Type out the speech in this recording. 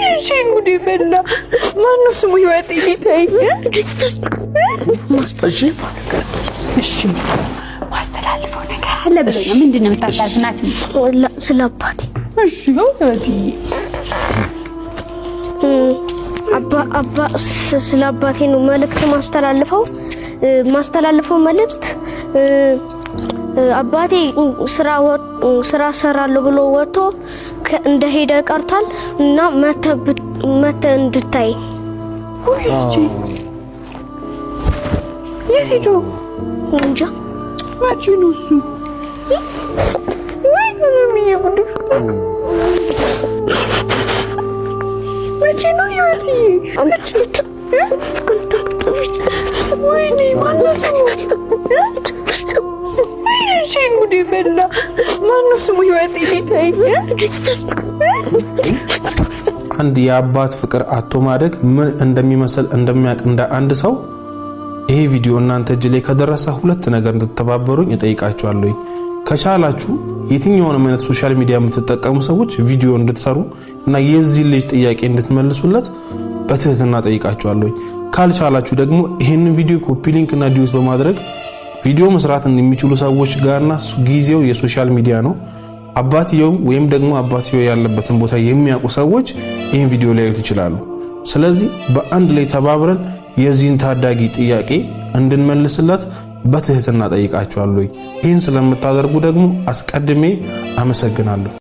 እሺን ጉዴ ፈላ። ማነው ስሙ? ህይወት ሊታይ። እሺ። እሺ፣ ማስተላልፈው ነገር አለ ብለህ ነው። ምንድን ነው የምታስተላልፍ? ናቲ? ስለ አባቴ። እሺ፣ ህይወትዬ። አባ አባ ስለ አባቴ ነው መልእክት ማስተላልፈው መልእክት። አባቴ ስራ ሰራለሁ ብሎ ወጥቶ እንደሄደ ቀርቷል እና መተህ እንድታይ። ውይ ልጄ፣ የት ሄዶ? እንጃ። መቼ ነው እሱ? ወይ አለምዬ፣ ጉዴ፣ መቼ ነው ህይወትዬ? መቼ? ወይኔ፣ ማነው ስሙ? እሺን ጉዴ ፈላ። ማነው ስሙ? ህይወት ሊታይ። አንድ የአባት ፍቅር አጥቶ ማደግ ምን እንደሚመስል እንደሚያውቅ እንደ አንድ ሰው፣ ይሄ ቪዲዮ እናንተ እጅ ላይ ከደረሰ ሁለት ነገር እንድትተባበሩኝ እጠይቃችኋለሁ። ከቻላችሁ የትኛውንም አይነት social media የምትጠቀሙ ሰዎች ቪዲዮ እንድትሰሩ እና የዚህ ልጅ ጥያቄ እንድትመልሱለት በትህትና ጠይቃችኋለሁ። ካልቻላችሁ ደግሞ ይህንን ቪዲዮ copy link እና duet በማድረግ ቪዲዮ መስራት የሚችሉ ሰዎች ጋርና ጊዜው የ social media ነው። አባትየው ወይም ደግሞ አባትየው ያለበትን ቦታ የሚያውቁ ሰዎች ይህን ቪዲዮ ሊያዩት ይችላሉ። ስለዚህ በአንድ ላይ ተባብረን የዚህን ታዳጊ ጥያቄ እንድንመልስለት በትህትና ጠይቃችኋለሁ። ይህን ስለምታደርጉ ደግሞ አስቀድሜ አመሰግናለሁ።